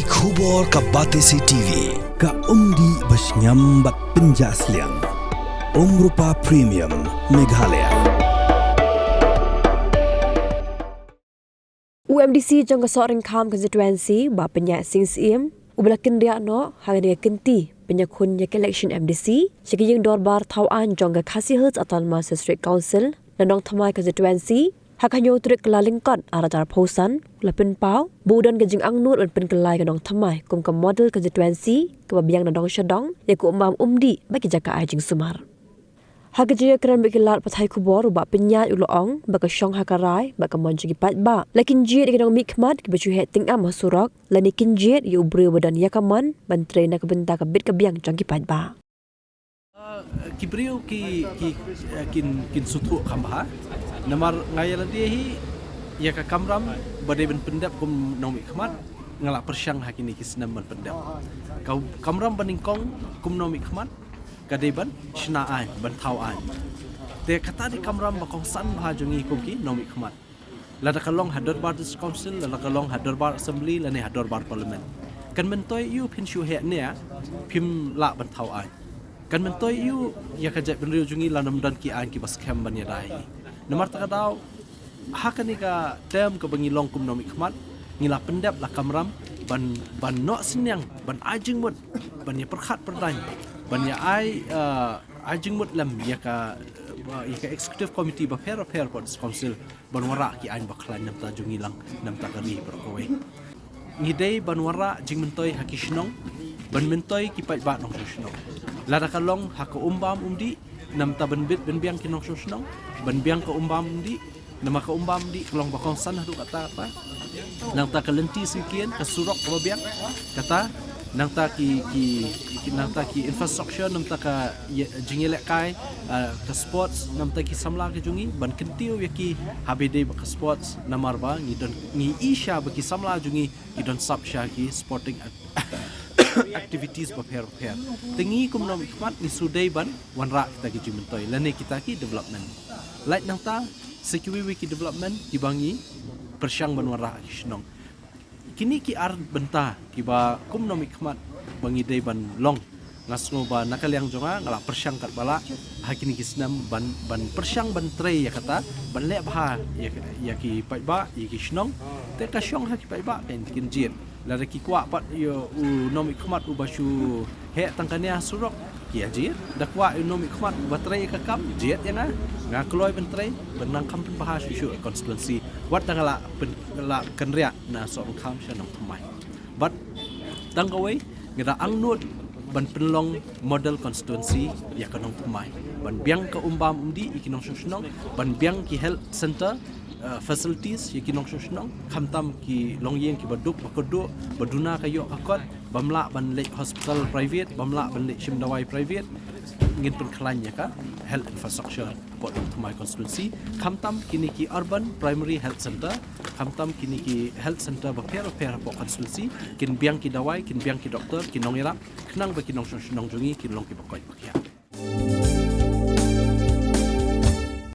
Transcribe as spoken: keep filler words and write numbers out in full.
Khubor ka Batesi T V, ka umdih ba shngiam bad pynjah sliang. Umrupa Premium, Meghalaya. U M D C jong ka Sohryngkham constituency, Bah Pynïaid Sing Syiem, uba la kynriah noh ha kane ka kynti pynïakhun ïa ka election M D C sha ka ïing dorbar thaw aiñ jong ka Khasi Hills Autonomous District Council na Nongthymmai constituency, ha ka hynñiew tarik Kyllalyngkot arhajar arphew san, u la pynpaw ba u don ka jingangnud ban pynkylla ïa ka Nongthymmai kum ka model constituency kaba biang na dong sha dong ïa ka um bam um dih bad ki jaka ai jingsumar. Ha ka jingïakren bad ki lad pathai khubor, u Bah Pynïaid u la ong ba ka shong ha ka rai bad ka mon jong ki paidbah. La kynjied ïa ki nongmihkhmat kiba shu heh tyngam ha surok, lane kynjied ïa u briew ba don ïa ka mon ban trei na ka bynta ka bit ka biang jong ki paidbah. Ah, ki briew ki, ki, eh, kin, kin sngewthuh kham bha. Namar nga ïa lade hi, ïa ka kamram ba dei ban pyndep kum nongmihkhmat, nga la pyrshang ha kine ki snem ban pyndep. Ka kamram ba nyngkong kum nongmihkhmat ka dei ban shna aiñ, ban thaw aiñ. Te kata dei kamram ba kongsan bha jong ngi kum ki nongmihkhmat. Lada ka long ha dorbar District Council, lada ka long ha dorbar Assembly, lane ha dorbar Parliament. Kan myntoi ïa u phin shu heh ne phim lah ban thaw aiñ. Kan myntoi ïa u ïa ka jaitbynriew jong ngi lada ym don ki aiñ kiba skhem ban ïada ïa ngi. Namar kata ka daw, ha kane ka term kaba ngi long kum nongmihkhmat, ngi la pyndep la kamram ban, ban noh synñiang, ban ai jingmut, ban ïa pyrkhat pyrdaiñ, ban ïa ai, eh, ai jingmut lem ïa ka, eh, ïa ka executive committee bapher bapher hapoh District Council ban wanrah ki aiñ bakhlaiñ na bynta jong ngi lang, na bynta ka ri baroh kawei. Ngi dei ban wanrah jingmyntoi ha ki shnong, ban myntoi ki paidbah nongshong shnong. Lada ka long ha ka um bam um dih, na bynta ban bit ban biang ki nongshong shnong, ban biang ka um bam um dih, namar ka um bam um dih ka long ba kongsan haduh katta katta. Nangta ka lynti syngkien, ka surok kaba biang, kata, nangta ki, ki, ki, nangta ki infrastructure, nangta ka ïa-, jingïalehkai, ah, ka sports, nangta ki samla ki jong ngi, ban kyntiew ïa ki ha ba dei bad ka sports, namar ba ngi don, ngi i sha ba ki samla jong ngi ki don sap sha ki sporting ac-, activities bapher bapher. Te ngi kum nongmihkhmat ngi shu dei ban wanrah kita ki jingmyntoi lane kita ki development. Lait nangta sa kiwei wei ki development kiba ngi pyrshang ban wanrah ha ki shnong. Kine ki ar bynta kiba kum nongmihkhmat ba ngi dei ban long. Nga sngew ba na ka liang jong nga, nga la pyrshang katba lah ha kine ki snem ban, ban pyrshang ban trei ïa kata, ban leh bha ïa, ïa ki paidbah, ïa ki shnong. Te ka shong ha ki paidbah kin, kin jied. Lada ki kwah pat ïa u nongmihkhmat uba shu heh tang kane ha surok, ki ïa jied. Da kwah ïa u nongmihkhmat uba trei ïa ka kam, jied ïa nga. Nga kloi ban trei, ban nang kham pynbha shuh shuh constituency. Wat da nga la pyn-, la kynriah na Sohryngkham sha Nongthymmai. Bad tang kawei, nga da angnud ban pynlong model constituency ïa ka Nongthymmai. Ban biang ka um bam um dih ïa ki nongshong shnong, ban biang ki health center, eh, facilities ïa ki nongshong shnong, khamtam ki longïing kiba duk ba kyrduh, ba duna ka ïoh ka kot, bym lah ban leit hospital private, bym lah ban leit shim dawai private, ngin pynkhlaiñ ïa ka health infrastructure hapoh Nongthymmai constituency, khamtam kine ki urban primary health center, khamtam kine ki health center bapher bapher hapoh constituency, kin biang ki dawai, kin biang ki doktor, ki nongïarap, khnang ba ki nongshong shnong jong ngi kin long kiba koit ba khiah.